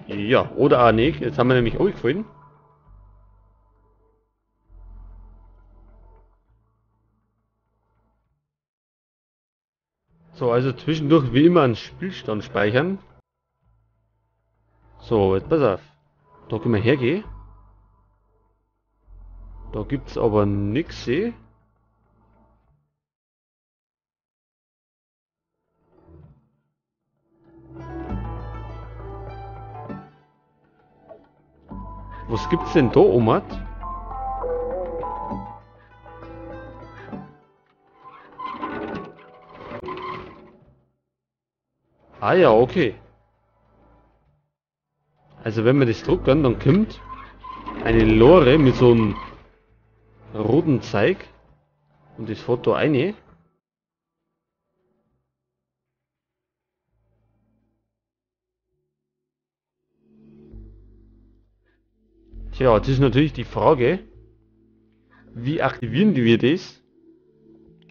Ja, oder auch nicht. Jetzt haben wir nämlich runtergefallen. So, also zwischendurch wie immer einen Spielstand speichern. So, jetzt pass auf. Da können wir hergehen. Da gibt's aber nix, eh. Was gibt's denn da, Omar? Ah ja, okay. Also wenn wir das drucken, dann kommt eine Lore mit so einem roten Zeig und das fährt da rein. Tja, jetzt ist natürlich die Frage, wie aktivieren wir das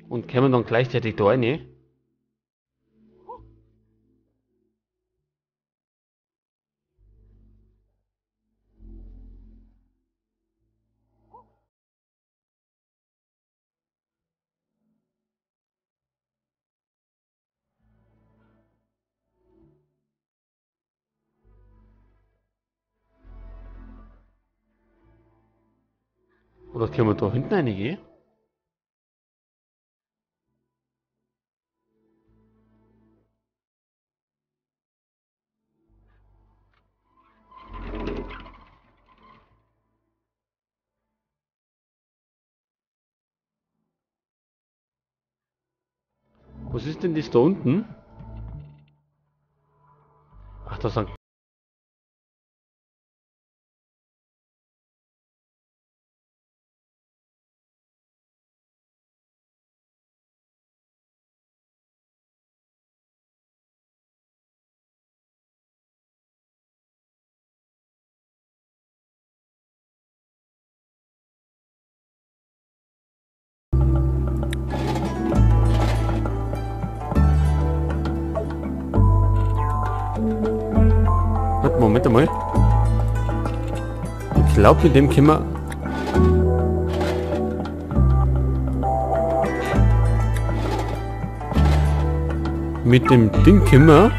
und können wir dann gleichzeitig da rein? Oder können wir da hinten reingehen? Was ist denn das da unten? Ach, da sind... Moment einmal. Ich glaube, mit dem können wir... Mit dem Ding können wir...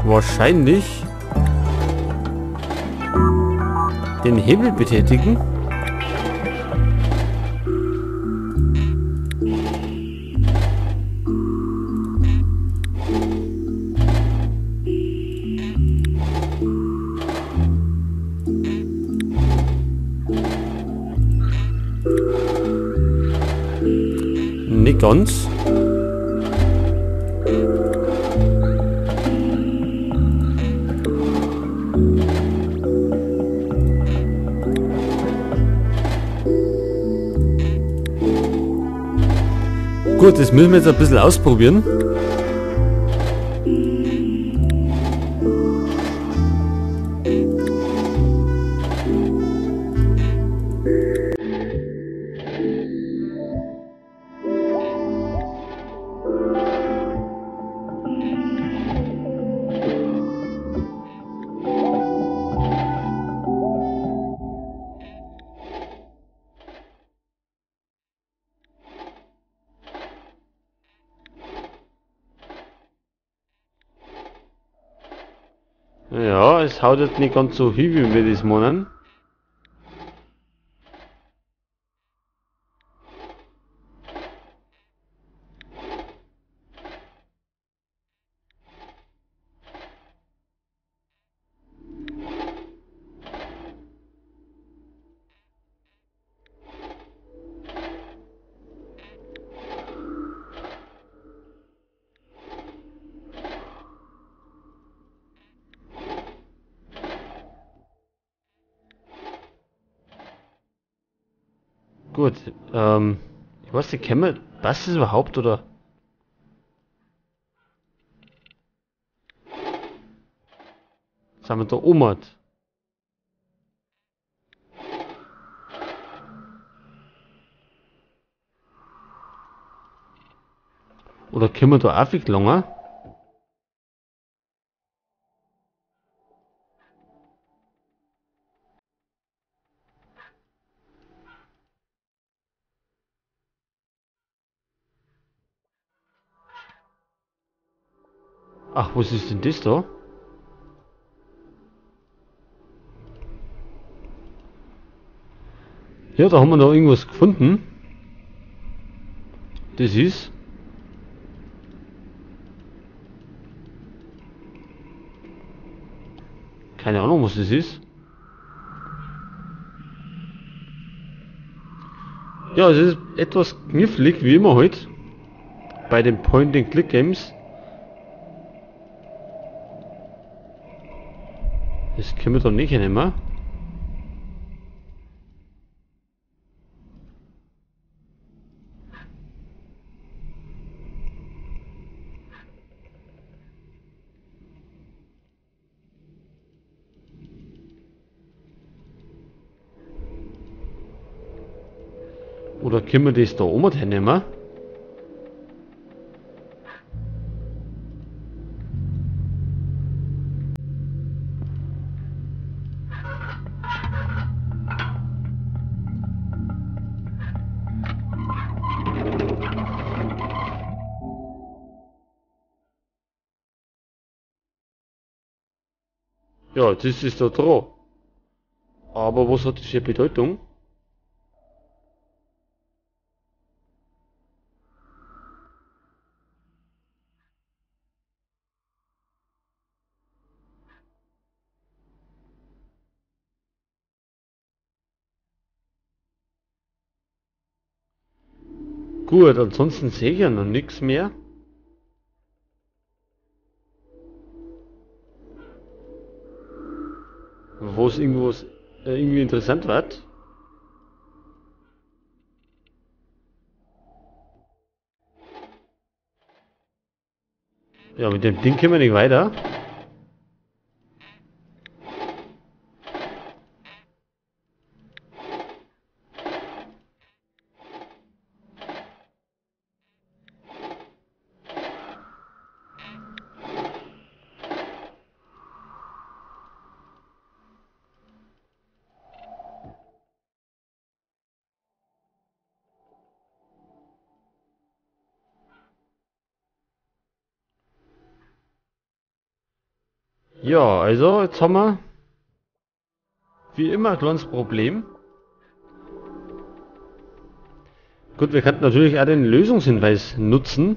wahrscheinlich... den Hebel betätigen. Nicht ganz. Gut, das müssen wir jetzt ein bisschen ausprobieren. Ja, es haut jetzt nicht ganz so hin, wie wir das meinen. Gut, ich weiß nicht, kennen wir das ist überhaupt, oder? Jetzt haben wir da oben. Oder können wir da auch viel länger? Ach, was ist denn das da? Ja, da haben wir noch irgendwas gefunden. Das ist... Keine Ahnung, was das ist. Ja, es ist etwas knifflig, wie immer heute. Bei den Point-and-Click-Games. Das können wir doch nicht nehmen. Oder können wir das da oben hernehmen? Ja, das ist da dran. Aber was hat das für Bedeutung? Gut, ansonsten sehe ich ja noch nichts mehr. Wo es irgendwas irgendwie interessant wird. Ja, mit dem Ding können wir nicht weiter. Ja, also jetzt haben wir wie immer ein kleines Problem. Gut, wir könnten natürlich auch den Lösungshinweis nutzen.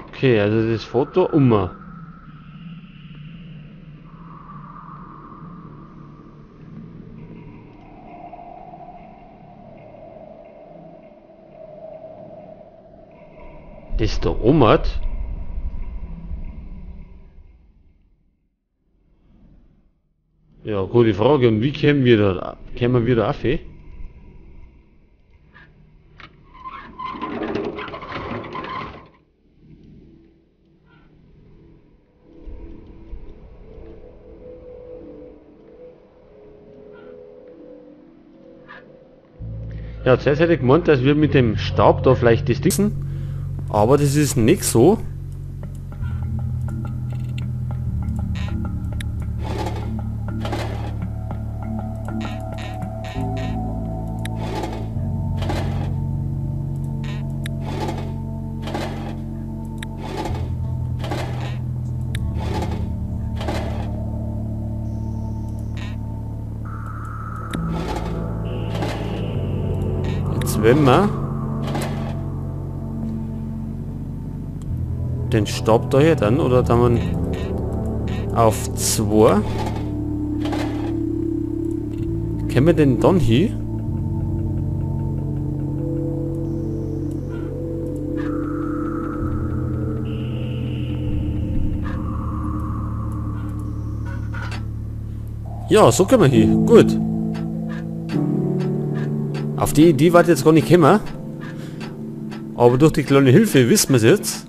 Okay, also das Foto um. Das da oben hat. Ja, gute Frage. Und wie kämen wir da, kämen wir da auf? Ja, zuerst hätte ich gemeint, dass wir mit dem Stab da vielleicht das Ding. Aber das ist nicht so. Jetzt wenn wir den Stab da hier dann, oder dann auf 2. Können wir denn dann hier? Ja, so können wir hier. Gut. Auf die Idee war jetzt gar nicht gekommen. Aber durch die kleine Hilfe wissen wir es jetzt.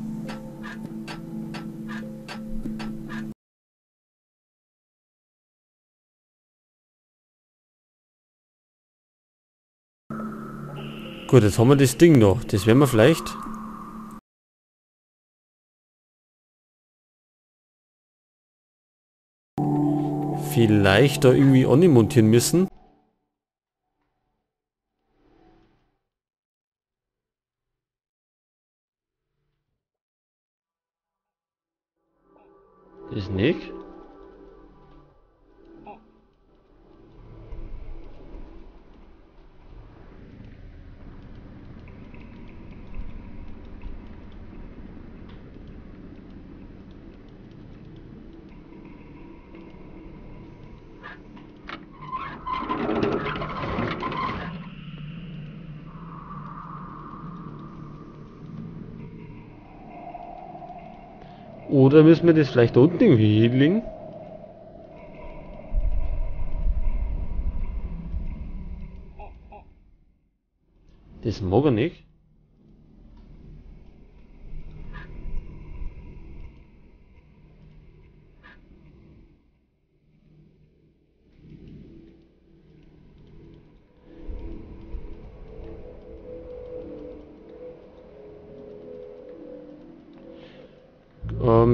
Gut, jetzt haben wir das Ding noch. Das werden wir vielleicht... vielleicht da irgendwie montieren müssen. Das nicht. Oder müssen wir das vielleicht unten irgendwie hinlegen? Das mag er nicht.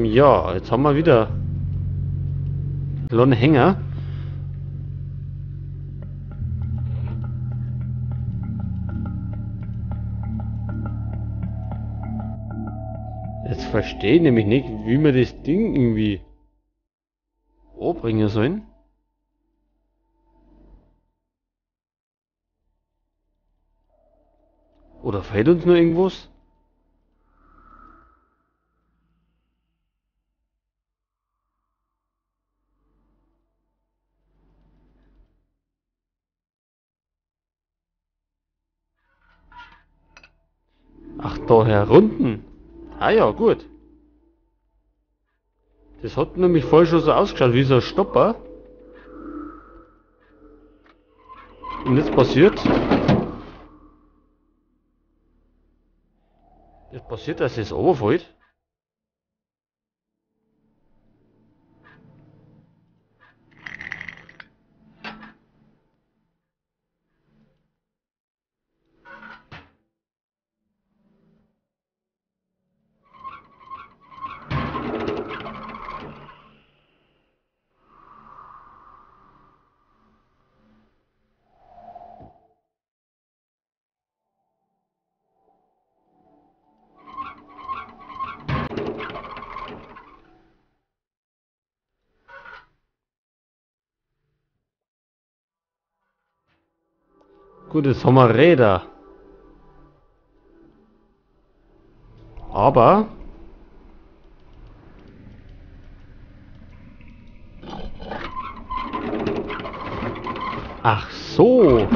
Ja, jetzt haben wir wieder einen Hänger. Jetzt verstehe ich nämlich nicht, wie wir das Ding irgendwie anbringen sollen. Oder fehlt uns noch irgendwas? Ach, da herunten. Ah ja, gut. Das hat nämlich vorher schon so ausgeschaut, wie so ein Stopper. Und jetzt passiert... Jetzt passiert, dass es runterfällt. Gut, jetzt haben wir Räder. Aber ach so.